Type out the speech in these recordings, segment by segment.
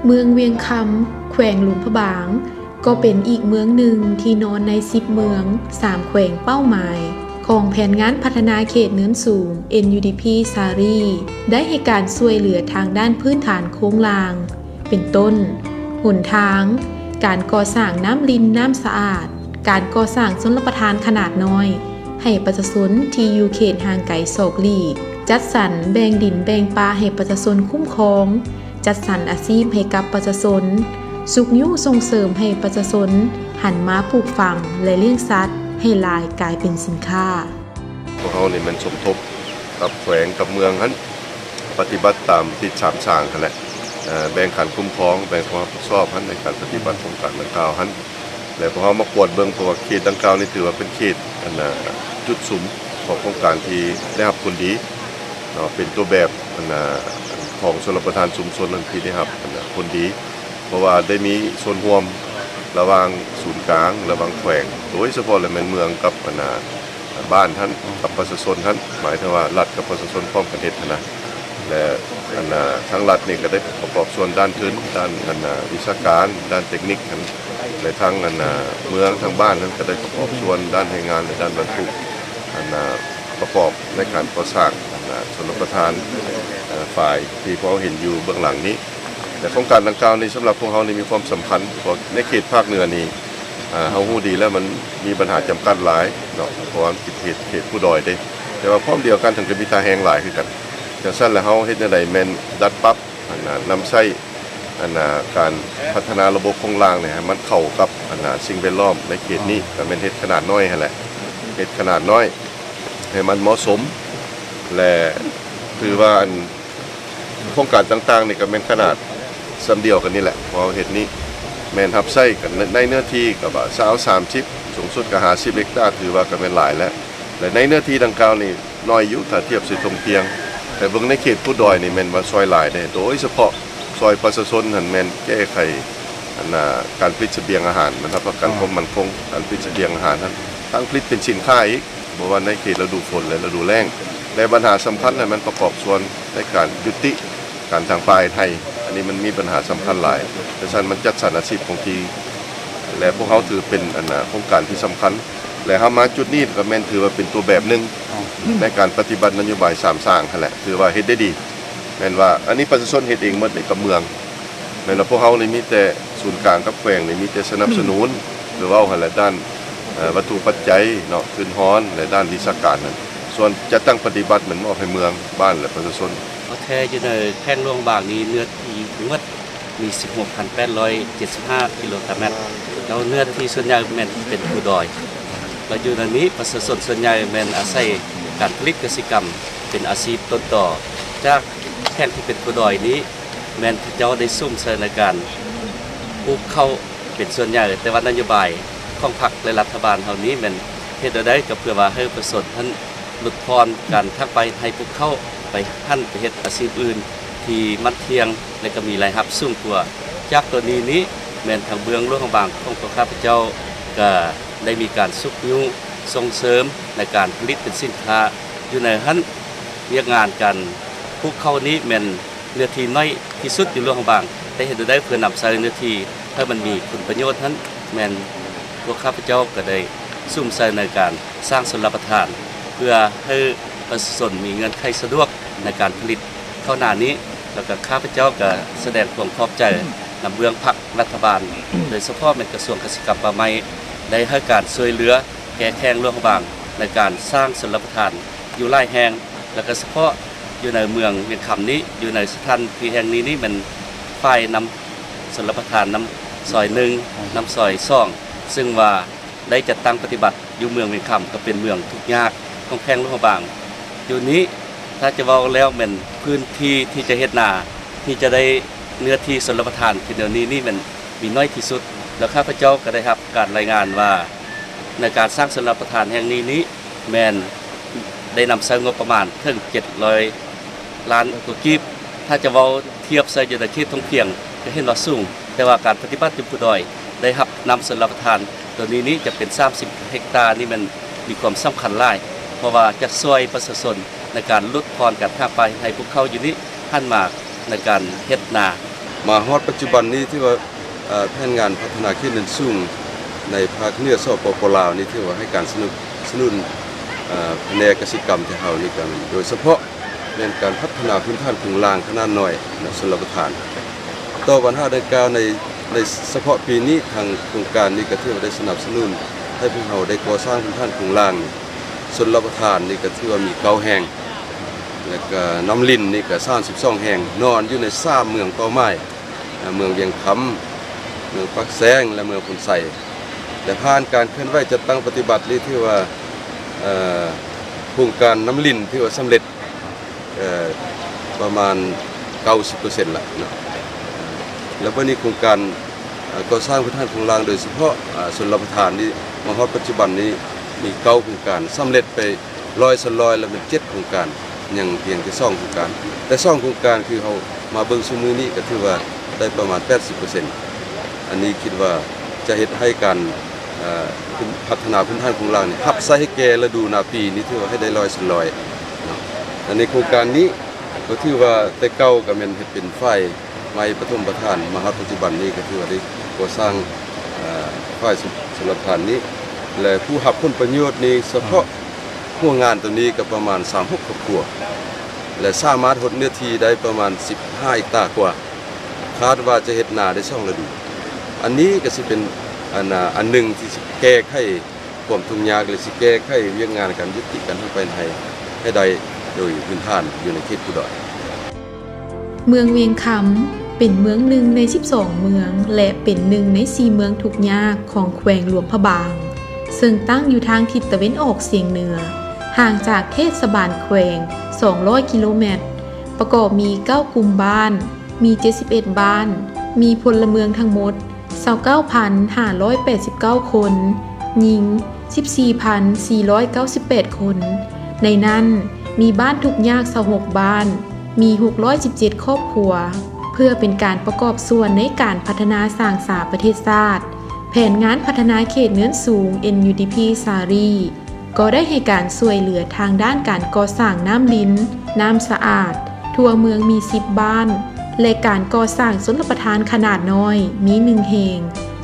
ເມືອງວຽງຄຳ ແຂວງຫຼວງພະບາງ ກໍເປັນອີກເມືອງໜຶ່ງທີ່ນອນໃນສິບເມືອງ ສາມແຂວງເປົ້າໝາຍ ຂອງແຜນງານພັດທະນາເຂດເນີນສູງ ເອັນຢູດີພີ ສາລີ ໄດ້ໃຫ້ການຊ່ວຍເຫຼືອທາງດ້ານພື້ນຖານໂຄງລ່າງ ເປັນຕົ້ນ ຫົນທາງ, ການກໍ່ສ້າງນ້ຳລິນນ້ຳສະອາດ, ການກໍ່ສ້າງຊົນລະປະທານຂະໜາດນ້ອຍ ໃຫ້ປະຊາຊົນທີ່ຢູ່ເຂດຫ່າງໄກສອກຫຼີກ, ຈັດສັນແບ່ງດິນແບ່ງປ່າໃຫ້ປະຊາຊົນຄຸ້ມຄອງ, ຈັດສັນອາຊີບໃຫ້ກັບປະຊາຊົນ, ຊຸກຍູ້ສົ່ງເສີມໃຫ້ປະຊາຊົນຫັນມາປູກຝັງ ແລະ ລ້ຽງສັດໃຫ້ຫຼາຍກາຍເປັນສິນຄ້າ. ພວກເຮົານີ້ແມ່ນສົມທົບກັບແຂວງກັບເມືອງຫັ້ນ ປະຕິບັດຕາມທິດສາມສ້າງຫັ້ນແຫຼະ, ເອີ ແບ່ງການຄຸ້ມຄອງ, ແບ່ງຄວາມຮັບຜິດຊອບຫັ້ນ ໃນການປະຕິບັດໂຄງການດັ່ງກ່າວຫັ້ນ ແລະ ພວກເຮົາມາກວດເບິ່ງ ເພາະວ່າເຂດດັ່ງກ່າວນີ້ຖືວ່າເປັນເຂດ ອັນນ່າ ຈຸດສຸມຂອງໂຄງການທີ່ໄດ້ຮັບຜົນດີເນາະ, ເປັນຕົວແບບ ອັນນ່າ ຂອງຊົນລະປະທານຊຸມຊົນນັ້ນທີ່ໄດ້ຮັບ ອັນນ່າ ຜົນດີ ເພາະວ່າໄດ້ມີສ່ວນຮ່ວມລະຫວ່າງສູນກາງ ລະຫວ່າງແຂວງ ໂດຍສະເພາະແລ້ວແມ່ນເມືອງກັບ ອັນນ່າ ບ້ານຫັ້ນ ກັບປະຊາຊົນຫັ້ນ ໝາຍເຖິງວ່າລັດກັບປະຊາຊົນພ້ອມກັນເຮັດຫັ້ນນະ ແລະ ອັນນ່າ ທາງລັດນີ້ກໍໄດ້ປະກອບສ່ວນດ້ານທຶນ ດ້ານ ອັນນ່າ ວິຊາການ ດ້ານເຕັກນິກຫັ້ນ ແລະ ທາງ ອັນນ່າ ເມືອງ ທາງບ້ານຫັ້ນກໍໄດ້ປະກອບສ່ວນດ້ານແຮງງານ ແລະ ດ້ານວັດຖຸ ອັນນ່າ ປະກອບໃນການກໍ່ສ້າງ ອັນນ່າ ຊົນລະປະທານ ເອີ ຝາຍທີ່ພວກເຮົາເຫັນຢູ່ເບື້ອງຫຼັງນີ້. ແລະ ໂຄງການດັ່ງກ່າວນີ້ ສຳລັບພວກເຮົານີ້ມີຄວາມສຳຄັນ ເພາະໃນເຂດພາກເໜືອນີ້ ເຮົາຮູ້ດີແລ້ວ ມັນມີບັນຫາຈຳກັດຫຼາຍເນາະ ເພາະວ່າມັນເປັນເຂດ ເຂດພູດອຍເດ້, ແຕ່ວ່າພ້ອມດຽວກັນ ເຖິງຈະມີທ່າແຮງຫຼາຍຄືກັນ. ຈັ່ງຊັ້ນແລ້ວ ເຮົາເຮັດແນວໃດແມ່ນດັດປັບ ອັນນ່າ ນຳໃຊ້ ອັນນ່າ ການພັດທະນາລະບົບໂຄງລ່າງນີ້ ໃຫ້ມັນເຂົ້າກັບ ອັນນ່າ ສິ່ງແວດລ້ອມໃນເຂດນີ້ ກໍແມ່ນເຮັດຂະໜາດນ້ອຍຫັ້ນແຫຼະ ເຮັດຂະໜາດນ້ອຍໃຫ້ມັນເໝາະສົມ ແລະ ຖືວ່າ ອັນ ໂຄງການຕ່າງໆນີ້ກໍແມ່ນຂະໜາດສ່ຳດຽວກັນນີ້ແຫຼະ ເພາະເຮົາເຮັດນີ້ແມ່ນຮັບໃຊ້ກັນໃນເນື້ອທີ່ກໍວ່າຊາວ ສາມສິບ ສູງສຸດກໍຫ້າສິບເຮັກຕາ ຖືວ່າກໍແມ່ນຫຼາຍແລ້ວ ແລະ ໃນເນື້ອທີ່ດັ່ງກ່າວນີ້ໜ້ອຍຢູ່ ຖ້າທຽບໃສ່ທົ່ງພຽງ, ແຕ່ເບິ່ງໃນເຂດພູດອຍນີ້ແມ່ນວ່າຊ່ອຍຫຼາຍເດ້ ໂດຍສະເພາະຊ່ອຍປະຊາຊົນຫັ້ນແມ່ນແກ້ໄຂ ອັນນ່າ ການຜະລິດສະບຽງອາຫານ ແມ່ນຮັບປະກັນຄວາມໝັ້ນຄົງການຜະລິດສະບຽງອາຫານຫັ້ນ ທັງຜະລິດເປັນສິນຄ້າອີກ ບໍ່ວ່າໃນເຂດລະດູຝົນ ແລະ ລະດູແລ້ງ ແລະ ບັນຫາສຳຄັນນັ້ນ ມັນປະກອບສ່ວນໃນການຍຸຕິການຖາງປ່າເຮັດໄຮ່ ອັນນີ້ມັນມີບັນຫາສຳຄັນຫຼາຍ. ຈັ່ງຊັ້ນມັນຈັດສັນອາຊີບຄົງທີ່ ແລະ ພວກເຮົາຖືເປັນ ອັນນ່າ ໂຄງການທີ່ສຳຄັນ ແລະ ເຮົາມາຈຸດນີ້ກໍແມ່ນຖືວ່າເປັນຕົວແບບໜຶ່ງໃນການປະຕິບັດນະໂຍບາຍສາມສ້າງຫັ້ນແຫຼະ ຖືວ່າເຮັດໄດ້ດີ. ແມ່ນວ່າອັນນີ້ປະຊາຊົນເຮັດເອງໝົດເດ້ກັບເມືອງ ແມ່ນວ່າພວກເຮົານີ້ມີແຕ່ສູນກາງກັບແຂວງນີ້ມີແຕ່ສະໜັບສະໜູນ ຫຼືເວົ້າຫັ້ນແຫຼະ ດ້ານ ເອີ ວັດຖຸປັດໄຈເນາະ ທຶນຮອນ ແລະ ດ້ານວິຊາການນັ້ນ, ສ່ວນຈັດຕັ້ງປະຕິບັດແມ່ນມອບໃຫ້ເມືອງ, ບ້ານ ແລະ ປະຊາຊົນ. ເອົາແທ້ຢູ່ໃນແຂວງຫຼວງພະບາງນີ້ເນື້ອທີ່ທັງໝົດມີສິບຫົກພັນແປດຮ້ອຍເຈັດສິບຫ້າກິໂລຕາແມັດ ແລ້ວເນື້ອທີ່ສ່ວນໃຫຍ່ແມ່ນເປັນພູດອຍ ແລ້ວຢູ່ໃນນີ້ປະຊາຊົນສ່ວນໃຫຍ່ແມ່ນອາໄສການຜະລິດກະສິກຳເປັນອາຊີບຕົ້ນຕໍ ຈາກແຂວງທີ່ເປັນພູດອຍນີ້ ແມ່ນເຂົາເຈົ້າໄດ້ສຸມໃສ່ໃນການປູກເຂົ້າເປັນສ່ວນໃຫຍ່, ແຕ່ວ່ານະໂຍບາຍຂອງພັກ ແລະ ລັດຖະບານເຮົານີ້ແມ່ນເຮັດແນວໃດກໍເພື່ອວ່າໃຫ້ປະຊາຊົນຫັ້ນຫຼຸດຜ່ອນການຖາງປ່າເຮັດໄຮ່ປູກເຂົ້າ ໄປຫັນໄປເຮັດອາຊີບອື່ນທີ່ໝັ້ນທ່ຽງ ແລະ ກໍມີລາຍຮັບສູງກວ່າ. ຈາກໂຕນີ້ນີ້ແມ່ນທາງເບື້ອງຫຼວງພະບາງຂອງພວກຂ້າພະເຈົ້າກໍໄດ້ມີການຊຸກຍູ້ສົ່ງເສີມໃນການຜະລິດເປັນສິນຄ້າ. ຢູ່ໃນຫັ້ນວຽກງານການປູກເຂົ້ານີ້ແມ່ນ ເນື້ອທີ່ນ້ອຍທີ່ສຸດຢູ່ຫຼວງພະບາງ, ແຕ່ເຮັດແນວໃດເພື່ອນຳໃຊ້ເນື້ອທີ່ໃຫ້ມັນມີຜົນປະໂຫຍດຫັ້ນ ແມ່ນພວກຂ້າພະເຈົ້າກໍໄດ້ສຸມໃສ່ໃນການສ້າງຊົນລະປະທານ ເພື່ອໃຫ້ປະຊາຊົນມີເງື່ອນໄຂສະດວກໃນການຜະລິດເຂົ້ານານີ້, ແລ້ວກໍຂ້າພະເຈົ້າກໍສະແດງຄວາມຂອບໃຈນຳເບື້ອງພັກລັດຖະບານ ໂດຍສະເພາະແມ່ນກະຊວງກະສິກຳປ່າໄມ້ ໄດ້ໃຫ້ການຊ່ວຍເຫຼືອແກ່ແຂວງຫຼວງພະບາງໃນການສ້າງຊົນລະປະທານຢູ່ຫຼາຍແຫ່ງ. ແລ້ວກໍສະເພາະຢູ່ໃນເມືອງວຽງຄຳນີ້ ຢູ່ໃນສະຖານທີ່ແຫ່ງນີ້ນີ້ແມ່ນຝ່າຍນຳຊົນລະປະທານນຳຊອຍໜຶ່ງ ນຳຊອຍສອງ ຊຶ່ງວ່າໄດ້ຈັດຕັ້ງປະຕິບັດຢູ່ເມືອງວຽງຄຳ ກໍເປັນເມືອງທຸກຍາກຂອງແຂວງຫຼວງພະບາງ. ຢູ່ນີ້ຖ້າຈະເວົ້າແລ້ວແມ່ນພື້ນທີ່ທີ່ຈະເຮັດນາ ທີ່ຈະໄດ້ເນື້ອທີ່ຊົນລະປະທານຄືແນວນີ້ນີ້ແມ່ນມີໜ້ອຍທີ່ສຸດ ແລ້ວຂ້າພະເຈົ້າກໍໄດ້ຮັບການລາຍງານວ່າ ໃນການສ້າງຊົນລະປະທານແຫ່ງນີ້ນີ້ ແມ່ນໄດ້ນຳໃຊ້ງົບປະມານເຖິງເຈັດຮ້ອຍລ້ານກວ່າກີບ. ຖ້າຈະເວົ້າທຽບໃສ່ຢູ່ໃນເຂດທົ່ງພຽງ ກໍເຫັນວ່າສູງ, ແຕ່ວ່າການປະຕິບັດຢູ່ພູດອຍໄດ້ຮັບນຳຊົນລະປະທານໂຕນີ້ນີ້ຈະເປັນສາມສິບເຮັກຕານີ້ແມ່ນມີຄວາມສຳຄັນຫຼາຍ, ເພາະວ່າຈະຊ່ວຍປະຊາຊົນໃນການຫຼຸດຜ່ອນການຖາງປ່າເຮັດໄຮ່ປູກເຂົ້າຢູ່ນີ້ ຫັນມາໃນການເຮັດນາ. ມາຮອດປັດຈຸບັນນີ້ ຖືວ່າ ເອີ ແຜນງານພັດທະນາເຂດເນີນສູງໃນພາກເໜືອ ສປປ ລາວ ນີ້ ຖືວ່າໃຫ້ການສະໜັບສະໜູນ ເອີ ພະແນກກະສິກຳແຕ່ເຮົານີ້ ກໍໂດຍສະເພາະແມ່ນການພັດທະນາພື້ນຖານໂຄງລ່າງຂະໜາດນ້ອຍ ແລະ ຊົນລະປະທານ. ຕໍ່ບັນຫາດັ່ງກ່າວໃນ ໃນສະເພາະປີນີ້ ທາງໂຄງການນີ້ກໍຖືວ່າໄດ້ສະໜັບສະໜູນໃຫ້ພວກເຮົາໄດ້ກໍ່ສ້າງພື້ນຖານໂຄງລ່າງ ຊົນລະປະທານນີ້ກໍຖືວ່າມີເກົ້າແຫ່ງ ແລ້ວກໍນ້ຳລິນນີ້ກໍສາມສິບສອງແຫ່ງ ນອນຢູ່ໃນສາມເມືອງເປົ້າໝາຍ ເອີ ເມືອງວຽງຄຳ, ເມືອງປາກແຊງ ແລະ ເມືອງໂພນໄຊ. ແລະ ຜ່ານການເຄື່ອນໄຫວຈັດຕັ້ງປະຕິບັດນີ້ ຖືວ່າ ເອີ ໂຄງການນ້ຳລິນຖືວ່າສຳເລັດ ເອີ ປະມານເກົ້າສິບເປີເຊັນລະເນາະ. ແລ້ວບັດນີ້ໂຄງການ ເອີ ກໍ່ສ້າງພື້ນຖານໂຄງລ່າງ ໂດຍສະເພາະ ເອີ ຊົນລະປະທານນີ້ ມາຮອດປັດຈຸບັນນີ້ມີເກົ້າໂຄງການ ສຳເລັດໄປຮ້ອຍສ່ວນຮ້ອຍ ແລ້ວແມ່ນເຈັດໂຄງການ ຍັງພຽງແຕ່ສອງໂຄງການ. ແຕ່ສອງໂຄງການ ຄືເຮົາມາເບິ່ງຊຸມມື້ນີ້ ກໍຖືວ່າໄດ້ປະມານແປດສິບເປີເຊັນ. ອັນນີ້ຄິດວ່າຈະເຮັດໃຫ້ການ ເອີ ພັດທະນາພື້ນຖານໂຄງລ່າງນີ້ ຮັບໃຊ້ໃຫ້ແກ່ລະດູນາປີນີ້ ຖືວ່າໃຫ້ໄດ້ຮ້ອຍສ່ວນຮ້ອຍເນາະ. ອັນນີ້ໂຄງການນີ້ກໍຖືວ່າແຕ່ເກົ່າກໍແມ່ນເຮັດເປັນຝາຍໄມ້ປະຖົມປະຖານ ມາຮອດປັດຈຸບັນນີ້ກໍຖືວ່າໄດ້ກໍ່ສ້າງ ເອີ ຝາຍຊົນລະປະທານນີ້ ແລະ ຜູ້ຮັບຜົນປະໂຫຍດນີ້ ສະເພາະຫົວງານໂຕນີ້ກໍປະມານສາມຫົກຄອບຄົວ ແລະ ສາມາດຫົດເນື້ອທີ່ໄດ້ປະມານສິບຫ້າເຮັກຕາກວ່າ. ຄາດວ່າຈະເຮັດນາໄດ້ສອງລະດູ. ອັນນີ້ກໍຊິເປັນ ອັນ ອັນໜຶ່ງທີ່ຊິແກ້ໄຂຄວາມທຸກຍາກ ແລະ ຊິແກ້ໄຂວຽກງານການຍຸຕິການທຳໄຮ່ນາໄຮ່ໃຫ້ໄດ້ໂດຍພື້ນຖານຢູ່ໃນເຂດພູດອຍ. ເມືອງວຽງຄຳ ເປັນເມືອງໜຶ່ງໃນສິບສອງເມືອງ ແລະ ເປັນໜຶ່ງໃນສີ່ເມືອງທຸກຍາກຂອງແຂວງຫຼວງພະບາງ, ເຊິ່ງຕັ້ງຢູ່ທາງທິດຕາເວັນອອກສຽງເໜືອ, ຫ່າງຈາກເທດສະບານແຂວງສອງຮ້ອຍກິໂລແມັດ, ປະກອບມີເກົ້າກຸ່ມບ້ານ, ມີເຈັດສິບເອັດບ້ານ, ມີພົນລະເມືອງທັງໝົດຊາວເກົ້າພັນຫ້າຮ້ອຍແປດສິບເກົ້າຄົນ, ຍິງສິບສີ່ພັນສີ່ຮ້ອຍເກົ້າສິບແປດຄົນ, ໃນນັ້ນມີບ້ານທຸກຍາກຊາວຫົກບ້ານ, ມີຫົກຮ້ອຍສິບເຈັດຄອບຄົວ. ເພື່ອເປັນການປະກອບສ່ວນໃນການພັດທະນາສ້າງສາປະເທດຊາດ, ແຜນງານພັດທະນາເຂດເນີນສູງ ເອັນຢູດີພີ ສາລີ ກໍໄດ້ໃຫ້ການຊ່ວຍເຫຼືອທາງດ້ານການກໍ່ສ້າງນ້ຳລິນ, ນ້ຳສະອາດ, ທົ່ວເມືອງມີສິບບ້ານ ແລະ ການກໍ່ສ້າງຊົນລະປະທານຂະໜາດນ້ອຍມີໜຶ່ງແຫ່ງ,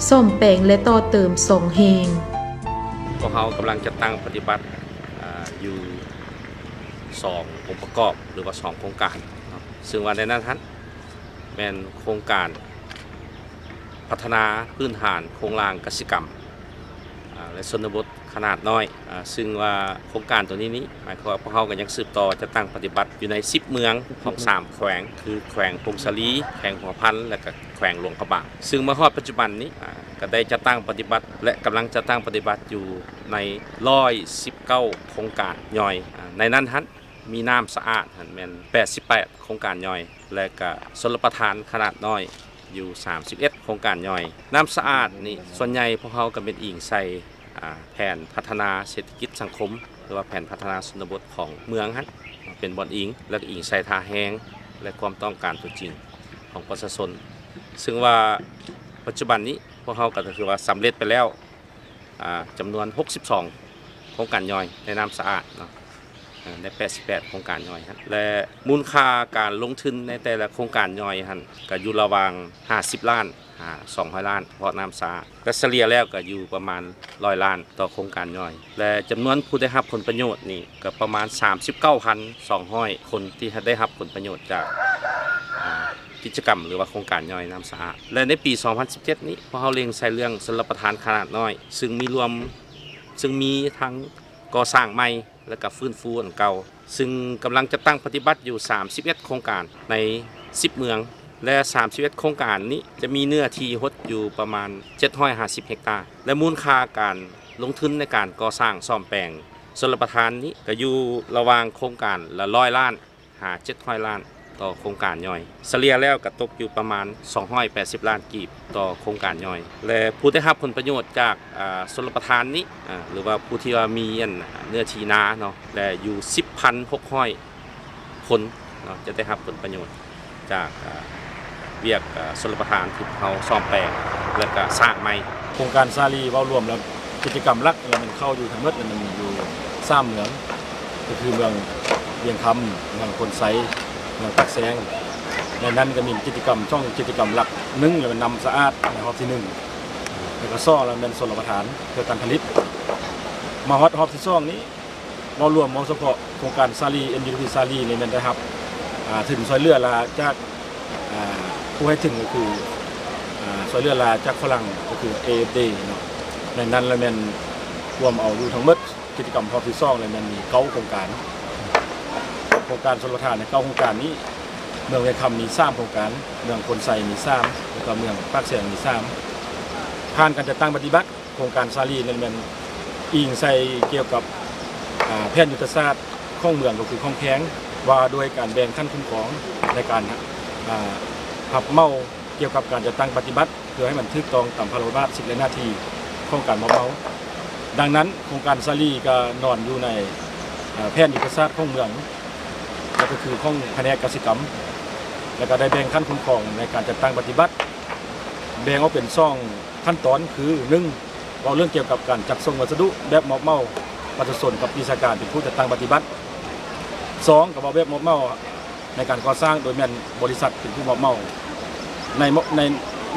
ສ້ອມແປງ ແລະ ຕໍ່ເຕີມສອງແຫ່ງ. ພວກເຮົາກຳລັງຈັດຕັ້ງປະຕິບັດ ອາ ຢູ່ສອງອົງປະກອບ ຫຼືວ່າສອງໂຄງການເນາະ, ເຊິ່ງວ່າໃນນັ້ນຫັ້ນແມ່ນໂຄງການພັດທະນາພື້ນຖານໂຄງລ່າງກະສິກຳ ອາ ແລະ ຊົນນະບົດຂະໜາດນ້ອຍ, ອາ ເຊິ່ງວ່າໂຄງການໂຕນີ້ນີ້ ໝາຍຄວາມວ່າພວກເຮົາກໍຍັງສືບຕໍ່ຈັດຕັ້ງປະຕິບັດຢູ່ໃນສິບເມືອງຂອງສາມແຂວງ ຄືແຂວງຜົ້ງສາລີ, ແຂວງຫົວພັນ ແລະ ກະແຂວງຫຼວງພະບາງ. ເຊິ່ງມາຮອດປັດຈຸບັນນີ້ ອາ ກໍໄດ້ຈັດຕັ້ງປະຕິບັດ ແລະ ກຳລັງຈັດຕັ້ງປະຕິບັດຢູ່ໃນຮ້ອຍສິບເກົ້າໂຄງການຍ່ອຍ, ອາ ໃນນັ້ນຫັ້ນມີນ້ຳສະອາດຫັ້ນແມ່ນແປດສິບແປດໂຄງການຍ່ອຍ ແລະ ກະຊົນລະປະທານຂະໜາດນ້ອຍຢູ່ສາມສິບເອັດໂຄງການຍ່ອຍ. ນ້ຳສະອາດນີ້ສ່ວນໃຫຍ່ພວກເຮົາກໍແມ່ນອີງໃສ່ ອາ ແຜນພັດທະນາເສດຖະກິດສັງຄົມ ຫຼືວ່າແຜນພັດທະນາຊົນນະບົດຂອງເມືອງຫັ້ນເປັນບ່ອນອີງ ແລະ ກໍອີງໃສ່ທ່າແຮງ ແລະ ຄວາມຕ້ອງການຕົວຈິງຂອງປະຊາຊົນ. ເຊິ່ງວ່າປັດຈຸບັນນີ້ພວກເຮົາກໍຖືວ່າສຳເລັດໄປແລ້ວ ອາ ຈຳນວນຫົກສິບສອງໂຄງການຍ່ອຍໃນນ້ຳສະອາດເນາະ, ອາ ໃນແປດສິບແປດໂຄງການຍ່ອຍຫັ້ນ ແລະ ມູນຄ່າການລົງທຶນໃນແຕ່ລະໂຄງການຍ່ອຍຫັ້ນ ກໍຢູ່ລະຫວ່າງຫ້າສິບລ້ານຫາສອງຮ້ອຍລ້ານ ສະເພາະນ້ຳສະອາດ, ແລະ ສະເລ່ຍແລ້ວກໍຢູ່ປະມານຮ້ອຍລ້ານຕໍ່ໂຄງການຍ່ອຍ ແລະ ຈຳນວນຜູ້ໄດ້ຮັບຜົນປະໂຫຍດນີ້ກໍປະມານສາມສິບເກົ້າພັນສອງຮ້ອຍຄົນ ທີ່ໄດ້ຮັບຜົນປະໂຫຍດຈາກ ອາ ກິດຈະກຳ ຫຼືວ່າໂຄງການຍ່ອຍນ້ຳສະອາດ. ແລະ ໃນປີສອງພັນສິບເຈັດນີ້ ພວກເຮົາເລັ່ງໃສ່ເລື່ອງຊົນລະປະທານຂະໜາດນ້ອຍ ເຊິ່ງມີລວມ ເຊິ່ງມີທັງກໍ່ສ້າງໃໝ່ ແລະ ກະຟື້ນຟູອັນເກົ່າ, ເຊິ່ງກຳລັງຈັດຕັ້ງປະຕິບັດຢູ່ສາມສິບເອັດໂຄງການໃນສິບເມືອງ ແລະ ສາມສິບເອັດໂຄງການນີ້ຈະມີເນື້ອທີ່ຫົດຢູ່ປະມານເຈັດຮ້ອຍຫ້າສິບເຮັກຕາ ແລະ ມູນຄ່າການລົງທຶນໃນການກໍ່ສ້າງສ້ອມແປງຊົນລະປະທານນີ້ກະຢູ່ລະຫວ່າງໂຄງການລະຮ້ອຍລ້ານ ຫາເຈັດຮ້ອຍລ້ານຕໍ່ໂຄງການຍ່ອຍ, ສະເລ່ຍແລ້ວກະຕົກຢູ່ປະມານສອງຮ້ອຍແປດສິບລ້ານກີບຕໍ່ໂຄງການຍ່ອຍ ແລະ ຜູ້ໄດ້ຮັບຜົນປະໂຫຍດຈາກ ອາ ຊົນລະປະທານນີ້ ອາ ຫຼືວ່າຜູ້ທີ່ວ່າມີ ອັນ ເນື້ອທີ່ນາເນາະ ແລະ ຢູ່ສິບພັນຫົກຮ້ອຍຄົນເນາະ ຈະໄດ້ຮັບຜົນປະໂຫຍດຈາກ ອາ ວຽກ ອາ ຊົນລະປະທານທີ່ເຮົາສ້ອມແປງ ແລະ ກະສ້າງໃໝ່. ໂຄງການສາລີເວົ້າລວມແລ້ວ ກິດຈະກຳຫຼັກແລ້ວແມ່ນເຂົ້າຢູ່ທັງໝົດແລ້ວແມ່ນຢູ່ສາມເມືອງ ກໍຄືເມືອງວຽງຄຳ, ເມືອງໂພນໄຊ, ເມືອງປາກແຊງ ໃນນັ້ນກໍມີກິດຈະກຳ ສອງກິດຈະກຳຫຼັກ ໜຶ່ງແມ່ນນ້ຳສະອາດໃນຮອບທີໜຶ່ງ ແລ້ວກໍສອງແມ່ນຊົນລະປະທານເພື່ອການຜະລິດ. ມາຮອດຮອບທີສອງນີ້ ເວົ້າລວມ ເວົ້າສະເພາະໂຄງການສາລີ ເອັນຢູທີພີ ສາລີນີ້ແມ່ນໄດ້ຮັບ ອ່າ ທຶນຊ່ວຍເຫຼືອລາຈາກ ອ່າ ຜູ້ໃຫ້ທຶນກໍຄື ອ່າ ຊ່ວຍເຫຼືອລາຈາກຝຣັ່ງ ກໍຄື ເອເອັຟດີ ເນາະ. ໃນນັ້ນລະແມ່ນລວມເອົາຢູ່ທັງໝົດ ກິດຈະກຳຮອບທີສອງລະແມ່ນມີເກົ້າໂຄງການ. ໂຄງການຊົນລະປະທານໃນເກົ້າໂຄງການນີ້ ເມືອງວຽງຄຳມີສາມໂຄງການ, ເມືອງໂພນໄຊມີສາມ ແລ້ວກໍເມືອງປາກແຊງມີສາມ. ຜ່ານການຈັດຕັ້ງປະຕິບັດ ໂຄງການສາລີນັ້ນແມ່ນອີງໃສ່ກ່ຽວກັບ ອ່າ ແຜນຍຸດທະສາດຂອງເມືອງ ກໍຄືຂອງແຂວງ ວ່າດ້ວຍການແບ່ງຂັ້ນຄຸ້ມຄອງໃນການ ອ່າ ຮັບເໝົາກ່ຽວກັບການຈັດຕັ້ງປະຕິບັດ ເພື່ອໃຫ້ມັນຖືກຕ້ອງຕາມພາລະບົດບາດ ສິດ ແລະ ໜ້າທີ່ຂອງການມອບເໝົາ. ດັ່ງນັ້ນ ໂຄງການສາລີກໍນອນຢູ່ໃນ ເອີ ແຜນຍຸດທະສາດຂອງເມືອງ ແລະ ກໍຄືຂອງພະແນກກະສິກຳ ແລະ ກໍໄດ້ແບ່ງຂັ້ນຄຸ້ມຄອງໃນການຈັດຕັ້ງປະຕິບັດ ແບ່ງອອກເປັນສອງ ຂັ້ນຕອນຄື ໜຶ່ງ ເວົ້າເລື່ອງກ່ຽວກັບການຈັດສົ່ງວັດສະດຸແບບມອບເໝົາ ປະຊາຊົນກັບວິຊາການເປັນຜູ້ຈັດຕັ້ງປະຕິບັດ. ສອງ ກໍເວົ້າແບບມອບເໝົາໃນການກໍ່ສ້າງ ໂດຍແມ່ນບໍລິສັດເປັນຜູ້ມອບເໝົາ. ໃນ ໃນ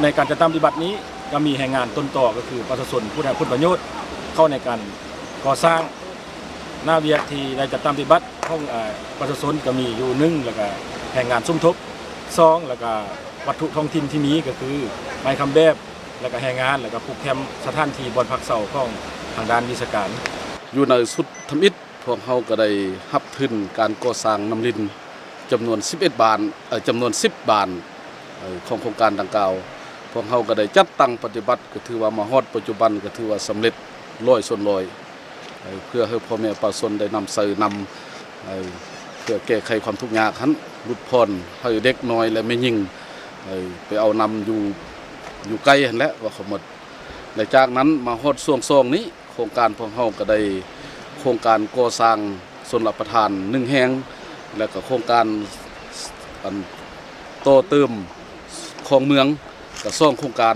ໃນການຈັດຕັ້ງປະຕິບັດນີ້ ກໍມີແຮງງານຕົ້ນຕໍ ກໍຄືປະຊາຊົນຜູ້ໄດ້ຮັບຜົນປະໂຫຍດເຂົ້າໃນການກໍ່ສ້າງ. ໜ້າວຽກທີ່ໄດ້ຈັດຕັ້ງປະຕິບັດຂອງ ເອີ ປະຊາຊົນກໍມີຢູ່ ໜຶ່ງ ແລ້ວກໍແຮງງານສົມທົບ, ສອງ ແລ້ວກໍວັດຖຸທ້ອງຖິ່ນທີ່ມີ ກໍຄືໄມ້ຄ້ຳແບບ ແລ້ວກໍແຮງງານ ແລ້ວກໍຜູກແຄມສະຖານທີ່ບ່ອນພັກເຊົາຂອງທາງດ້ານວິຊາການ. ຢູ່ໃນຊຸດທຳອິດ ພວກເຮົາກໍໄດ້ຮັບທຶນການກໍ່ສ້າງນ້ຳລິນຈຳນວນສິບເອັດບານ ເອີ ຈຳນວນສິບບານ ເອີ ຂອງໂຄງການດັ່ງກ່າວ. ພວກເຮົາກໍໄດ້ຈັດຕັ້ງປະຕິບັດ ກໍຖືວ່າມາຮອດປັດຈຸບັນກໍຖືວ່າສຳເລັດຮ້ອຍສ່ວນຮ້ອຍ. ເອີ ເພື່ອໃຫ້ພໍ່ແມ່ປະຊາຊົນໄດ້ນຳໃຊ້ນ້ຳ ເອີ ເພື່ອແກ້ໄຂຄວາມທຸກຍາກຫັ້ນ ຫຼຸດຜ່ອນໃຫ້ເດັກນ້ອຍ ແລະ ແມ່ຍິງ ເອີ ໄປເອົານ້ຳຢູ່ ຢູ່ໄກຫັ້ນແຫຼະ ເວົ້າຂະໝົດ. ແລະ ຈາກນັ້ນມາຮອດຊ່ວງສອງນີ້ ໂຄງການພວກເຮົາກໍໄດ້ໂຄງການກໍ່ສ້າງຊົນລະປະທານໜຶ່ງແຫ່ງ ແລະ ກໍໂຄງການ ອັນ ຕໍ່ເຕີມຂອງເມືອງກໍສອງໂຄງການ.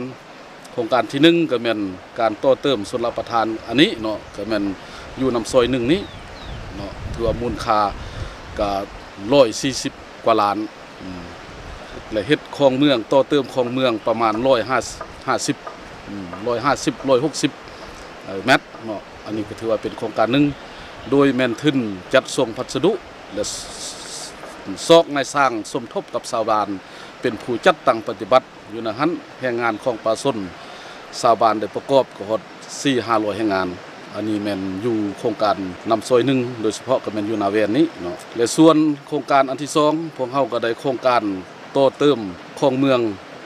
ໂຄງການທີໜຶ່ງກໍແມ່ນການຕໍ່ເຕີມຊົນລະປະທານອັນນີ້ເນາະ ກໍແມ່ນຢູ່ນ້ຳຊອຍໜຶ່ງນີ້ເນາະ ຖືວ່າມູນຄ່າກໍຮ້ອຍສີ່ສິບກວ່າລ້ານ ອືມ ແລະ ເຮັດຂອງເມືອງ ຕໍ່ເຕີມຂອງເມືອງປະມານຮ້ອຍຫ້າສິບ ອືມ ຮ້ອຍຫ້າສິບ ຮ້ອຍຫົກສິບ ເອີ ແມັດເນາະ. ອັນນີ້ກໍຖືວ່າເປັນໂຄງການໜຶ່ງ ໂດຍແມ່ນທຶນຈັດສົ່ງພັດສະດຸ ແລະ ຊອກນາຍຊ່າງສົມທົບກັບຊາວບ້ານເປັນຜູ້ຈັດຕັ້ງປະຕິບັດ. ຢູ່ໃນຫັ້ນແຮງງານຂອງປະຊາຊົນຊາວບ້ານໄດ້ປະກອບກໍຮອດສີ່ຫ້າຮ້ອຍແຮງງານ. ອັນນີ້ແມ່ນຢູ່ໂຄງການນ້ຳຊອຍໜຶ່ງ ໂດຍສະເພາະກໍແມ່ນຢູ່ນາແວນນີ້ເນາະ. ແລະ ສ່ວນໂຄງການອັນທີສອງ ພວກເຮົາກໍໄດ້ໂຄງການຕໍ່ເຕີມຂອງເມືອງ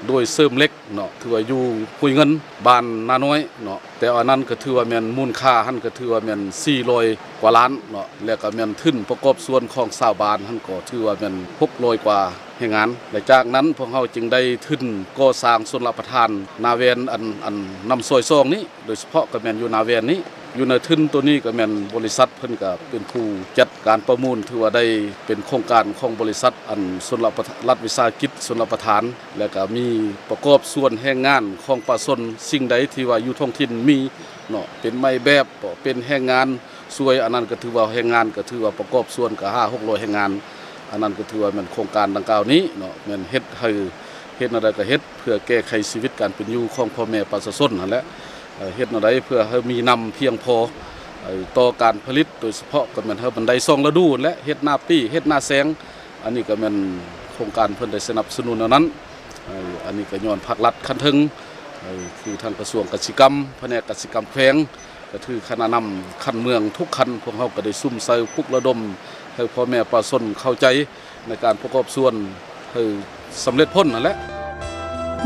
ໂດຍເສີມເຫຼັກເນາະ ຖືວ່າຢູ່ຫ້ວຍເງິນ ບ້ານນານ້ອຍເນາະ. ແຕ່ອັນນັ້ນກໍຖືວ່າແມ່ນມູນຄ່າຫັ້ນກໍຖືວ່າແມ່ນສີ່ຮ້ອຍກວ່າລ້ານເນາະ ແລ້ວກໍແມ່ນທຶນປະກອບສ່ວນຂອງຊາວບ້ານຫັ້ນກໍຖືວ່າແມ່ນຫົກຮ້ອຍກວ່າແຮງງານ. ແລະ ຈາກນັ້ນພວກເຮົາຈຶ່ງໄດ້ທຶນກໍ່ສ້າງຊົນລະປະທານນາແວນ ອັນ ອັນນ້ຳຊອຍສອງນີ້ ໂດຍສະເພາະກໍແມ່ນຢູ່ນາແວນນີ້. ຢູ່ໃນທຶນໂຕນີ້ກໍແມ່ນບໍລິສັດເພິ່ນກໍເປັນຜູ້ຈັດການປະມູນ ຖືວ່າໄດ້ເປັນໂຄງການຂອງບໍລິສັດ ອັນ ຊົນລະປະ ລັດວິສາຫະກິດຊົນລະປະທານ ແລ້ວກໍມີປະກອບສ່ວນແຮງງານຂອງປະຊາຊົນ ສິ່ງໃດທີ່ວ່າຢູ່ທ້ອງຖິ່ນມີເນາະ ເປັນໄມ້ແບບ ເປັນແຮງງານຊ່ວຍ ອັນນັ້ນກໍຖືວ່າແຮງງານ ກໍຖືວ່າປະກອບສ່ວນກໍຫ້າຫົກຮ້ອຍແຮງງານ. ອັນນັ້ນກໍຖືວ່າແມ່ນໂຄງການດັ່ງກ່າວນີ້ເນາະ ແມ່ນເຮັດໃຫ້ ເຮັດແນວໃດກໍເຮັດ ເພື່ອແກ້ໄຂຊີວິດການເປັນຢູ່ຂອງພໍ່ແມ່ປະຊາຊົນຫັ້ນແຫຼະ. ເອີ ເຮັດແນວໃດເພື່ອໃຫ້ມີນ້ຳພຽງພໍ ເອີ ຕໍ່ການຜະລິດ ໂດຍສະເພາະກໍແມ່ນໃຫ້ມັນໄດ້ສອງລະດູຫັ້ນແຫຼະ ເຮັດນາປີ ເຮັດນາແຊງ. ອັນນີ້ກໍແມ່ນໂຄງການເພິ່ນໄດ້ສະໜັບສະໜູນແນວນັ້ນ. ເອີ ອັນນີ້ກໍຍ້ອນພາກລັດຂັ້ນເທິງ ເອີ ຄືທາງກະຊວງກະສິກຳ ພະແນກກະສິກຳແຂວງ ກໍຖືຄະນະນຳຂັ້ນເມືອງທຸກຂັ້ນ ພວກເຮົາກໍໄດ້ສຸມໃສ່ປຸກລະດົມໃຫ້ພໍ່ແມ່ປະຊາຊົນເຂົ້າໃຈ ໃນການປະກອບສ່ວນໃຫ້ສຳເລັດຜົນຫັ້ນແຫຼະ.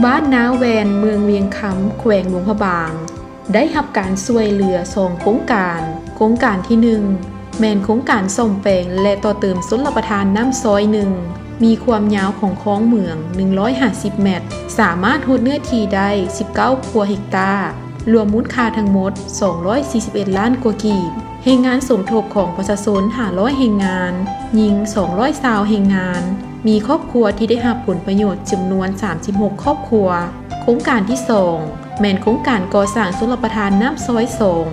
ບ້ານນາແວນ ເມືອງວຽງຄຳ ແຂວງຫຼວງພະບາງ ໄດ້ຮັບການຊ່ວຍເຫຼືອສອງໂຄງການ. ໂຄງການທີໜຶ່ງ ແມ່ນໂຄງການສ້ອມແປງ ແລະ ຕໍ່ເຕີມຊົນລະປະທານນ້ຳຊອຍໜຶ່ງ ມີຄວາມຍາວຂອງຄອງເມືອງໜຶ່ງຮ້ອຍຫ້າສິບແມັດ, ສາມາດຮອດເນື້ອທີ່ໄດ້ສິບເກົ້າກວ່າເຮັກຕາ, ລວມມູນຄ່າທັງໝົດສອງຮ້ອຍສີ່ສິບເອັດລ້ານກວ່າກີບ. ແຮງງານສົມທົບຂອງປະຊາຊົນຫ້າຮ້ອຍແຮງງານ, ຍິງສອງຮ້ອຍຊາວແຮງງານ, ມີຄອບຄົວທີ່ໄດ້ຮັບຜົນປະໂຫຍດຈຳນວນສາມສິບຫົກຄອບຄົວ. ໂຄງການທີສອງ ແມ່ນໂຄງການກໍ່ສ້າງຊົນລະປະທານນ້ຳຊອຍສອງ,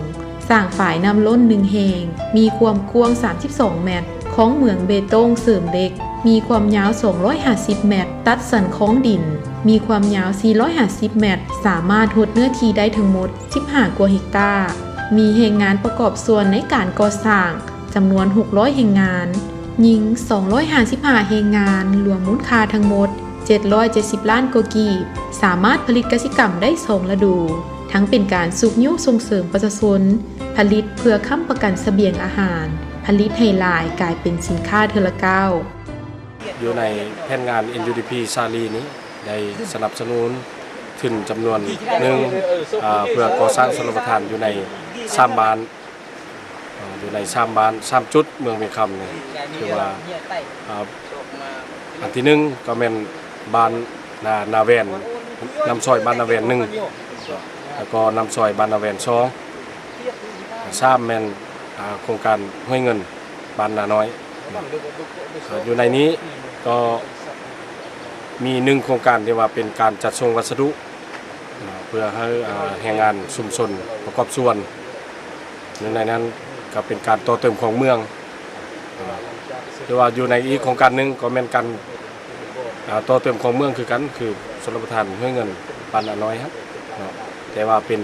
ສ້າງຝາຍນ້ຳລົ້ນໜຶ່ງແຫ່ງ, ມີຄວາມກວ້າງສາມສິບສອງແມັດ, ຄອງເໝືອງເບຕົງເສີມເຫຼັກ, ມີຄວາມຍາວສອງຮ້ອຍຫ້າສິບແມັດ, ຕັດສັນຄອງດິນ ມີຄວາມຍາວສີ່ຮ້ອຍຫ້າສິບແມັດ, ສາມາດຫົດເນື້ອທີ່ໄດ້ທັງໝົດສິບຫ້າກວ່າເຮັກຕາ, ມີແຮງງານປະກອບສ່ວນໃນການກໍ່ສ້າງ ຈຳນວນຫົກຮ້ອຍແຮງງານ, ຍິງສອງຮ້ອຍຫ້າສິບຫ້າແຮງງານ, ລວມມູນຄ່າທັງໝົດເຈັດຮ້ອຍເຈັດສິບລ້ານກວ່າກີບ, ສາມາດຜະລິດກະສິກຳໄດ້ສອງລະດູ, ທັງເປັນການຊຸກຍູ້ສົ່ງເສີມປະຊາຊົນ, ຜະລິດເພື່ອຄ້ຳປະກັນສະບຽງອາຫານ, ຜະລິດໃຫ້ຫຼາຍກາຍເປັນສິນຄ້າເທື່ອລະກ້າວ. ຢູ່ໃນແຜນງານ ເອັນຢູດີພີ ສາລີນີ້ ໄດ້ສະໜັບສະໜູນທຶນຈຳນວນໜຶ່ງ ອາ ເພື່ອກໍ່ສ້າງຊົນລະປະທານຢູ່ໃນສາມບ້ານ ເອີ ຢູ່ໃນສາມບ້ານ ສາມຈຸດເມືອງວຽງຄຳນີ້ ຄືວ່າ ອາ ອັນທີໜຶ່ງກໍແມ່ນບ້ານນາ ນາແວນ ນຳຊອຍບ້ານນາແວນໜຶ່ງ ແລ້ວກໍນຳຊອຍບ້ານນາແວນສອງ ສາມແມ່ນ ອາ ໂຄງການຫ້ວຍເງິນ ບ້ານນານ້ອຍ. ເອີ ຢູ່ໃນນີ້ກໍມີໜຶ່ງໂຄງການທີ່ວ່າເປັນການຈັດສົ່ງວັດສະດຸ ເພື່ອໃຫ້ ອາ ແຮງງານຊຸມຊົນປະກອບສ່ວນ. ໃນນັ້ນກໍເປັນການຕໍ່ເຕີມຂອງເມືອງ ຫຼືວ່າຢູ່ໃນອີກໂຄງການໜຶ່ງກໍແມ່ນການ ອາ ຕໍ່ເຕີມຂອງເມືອງຄືກັນ ຄືຊົນລະປະທານຫ້ວຍເງິນ ບ້ານນານ້ອຍຫັ້ນເນາະ ແຕ່ວ່າເປັນ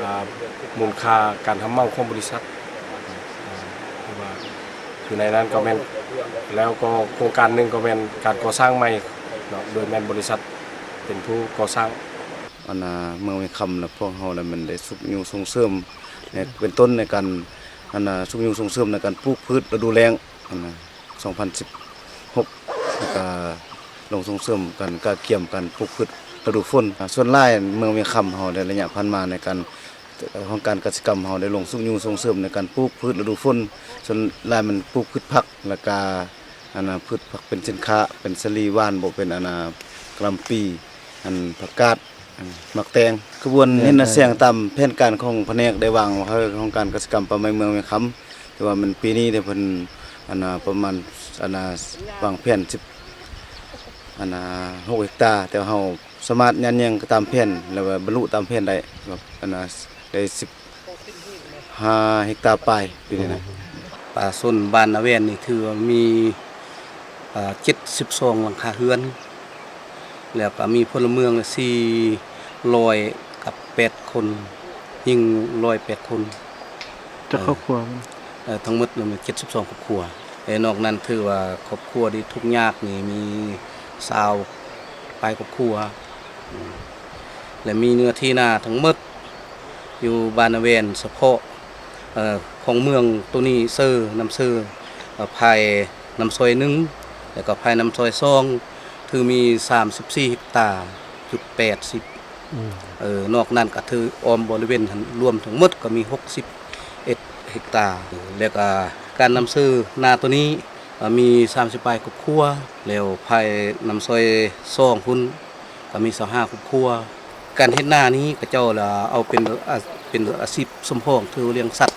ອາ ມູນຄ່າການຮັບເໝົາຂອງບໍລິສັດ ອາ ຄືວ່າ ຢູ່ໃນນັ້ນກໍແມ່ນ ແລ້ວກໍໂຄງການໜຶ່ງກໍແມ່ນການກໍ່ສ້າງໃໝ່ເນາະ ໂດຍແມ່ນບໍລິສັດເປັນຜູ້ກໍ່ສ້າງ. ອັນນ່າ ເມືອງວຽງຄຳນະ ພວກເຮົານະ ແມ່ນໄດ້ຊຸກຍູ້ສົ່ງເສີມ ໃນ ເປັນຕົ້ນໃນການ ອັນນ່າ ຊຸກຍູ້ສົ່ງເສີມໃນການປູກພືດລະດູແລ້ງ ອັນນ່າ ສອງພັນສິບຫົກ ແລ້ວກະລົງສົ່ງເສີມການກະກຽມການປູກພືດລະດູຝົນ. ອາ ສ່ວນຫຼາຍເມືອງວຽງຄຳເຮົາໃນໄລຍະຜ່ານມາໃນການ ຫ້ອງການກະສິກຳເຮົາໄດ້ລົງຊຸກຍູ້ສົ່ງເສີມໃນການປູກພືດລະດູຝົນ, ສ່ວນຫຼາຍແມ່ນປູກພືດຜັກ ແລ້ວກະ ອັນນ່າ ພືດຜັກເປັນສິນຄ້າ ເປັນສາລີຫວ່ານ ບໍ່ເປັນ ອັນນ່າ ກະຫຼ່ຳປີ ອັນ ຜັກກາດ ອັນ ໝາກແຕງ. ຂະບວນເຫັນໜ້າແຊງຕາມແຜນການຂອງພະແນກໄດ້ວາງໃຫ້ຫ້ອງການກະສິກຳປ່າໄມ້ເມືອງວຽງຄຳ ແຕ່ວ່າມັນປີນີ້ເດ ເພິ່ນ ອັນນ່າ ປະມານ ອັນນ່າ ວາງແຜນສິບ ອັນນ່າ ຫົກເຮັກຕາ ແຕ່ເຮົາ ສາມາດຍາດແຍ່ງຕາມແຜນ ແລ້ວກໍບັນລຸຕາມແຜນໄດ້ ແບບ ອັນນ່າ ໄດ້ສິບຫ້າເຮັກຕາປາຍປີນີ້ນະ. ປະຊາຊົນບ້ານນາແວນນີ້ຖືວ່າມີ ເອີ ເຈັດສິບສອງຫຼັງຄາເຮືອນ ແລ້ວກໍມີພົນລະເມືອງສີ່ຮ້ອຍກັບແປດຄົນ, ຍິງຮ້ອຍແປດຄົນ. ຈັກຄອບຄົວ? ເອີ ທັງໝົດແມ່ນເຈັດສິບສອງຄອບຄົວ. ແລະ ນອກນັ້ນຖືວ່າຄອບຄົວທີ່ທຸກຍາກນີ້ມີຊາວປາຍຄອບຄົວ ແລະ ມີເນື້ອທີ່ນາທັງໝົດຢູ່ບ້ານນາແວນສະເພາະ ເອີ ຂອງເມືອງໂຕນີ້ເຊີ ນຳເຊີ ເອີ ພາຍນຳຊອຍໜຶ່ງ ແລ້ວກໍພາຍນຳຊອຍສອງ ຖືມີສາມສິບສີ່ເຮັກຕາຈຸດແປດສິບ. ອືມ ເອີ ນອກນັ້ນກໍຖືອ້ອມບໍລິເວນຫັ້ນ ລວມທັງໝົດກໍມີຫົກສິບເອັດເຮັກຕາ. ແລ້ວກໍການນຳເຊີນາໂຕນີ້ ເອີ ມີສາມສິບປາຍຄອບຄົວ, ແລ້ວພາຍນຳຊອຍສອງພຸ້ນກໍມີຊາວຫ້າຄອບຄົວ. ການເຮັດນານີ້ເຂົາເຈົ້າລະເອົາເປັນອາ ເປັນອາຊີບສົມປອງ ຄືລ້ຽງສັດ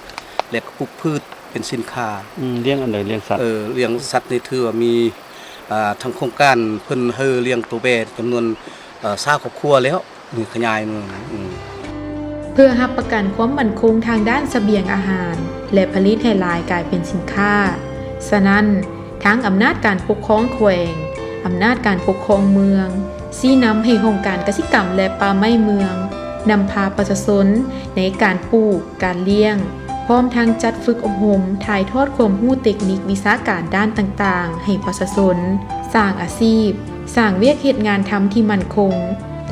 ແລະ ກະປູກພືດເປັນສິນຄ້າ. ອືມ ລ້ຽງອັນໃດ? ລ້ຽງສັດ? ເອີ ລ້ຽງສັດນີ້ຖືວ່າມີ ອາ ທາງໂຄງການເພິ່ນໃຫ້ລ້ຽງໂຕແບ້ຈຳນວນ ເອີ ຊາວຄອບຄົວແລ້ວ ມີຂະຫຍາຍເມືອງ. ອືມ ເພື່ອຮັບປະກັນຄວາມໝັ້ນຄົງທາງດ້ານສະບຽງອາຫານ ແລະ ຜະລິດໃຫ້ຫຼາຍກາຍເປັນສິນຄ້າ, ສະນັ້ນ ທາງອຳນາດການປົກຄອງແຂວງ, ອຳນາດການປົກຄອງເມືອງ ຊີ້ນຳໃຫ້ຫ້ອງການກະສິກຳ ແລະ ປ່າໄມ້ເມືອງ ນຳພາປະຊາຊົນໃນການປູກ, ການລ້ຽງ, ພ້ອມທັງຈັດຝຶກອົບຮົມ, ຖ່າຍທອດຄວາມຮູ້ເຕັກນິກວິຊາການດ້ານຕ່າງໆໃຫ້ປະຊາຊົນ, ສ້າງອາຊີບ, ສ້າງວຽກເຮັດງານທຳທີ່ໝັ້ນຄົງ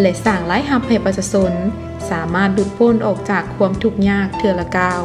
ແລະ ສ້າງລາຍຮັບໃຫ້ປະຊາຊົນ ສາມາດຫຼຸດພົ້ນອອກຈາກຄວາມທຸກຍາກເທື່ອລະກ້າວ.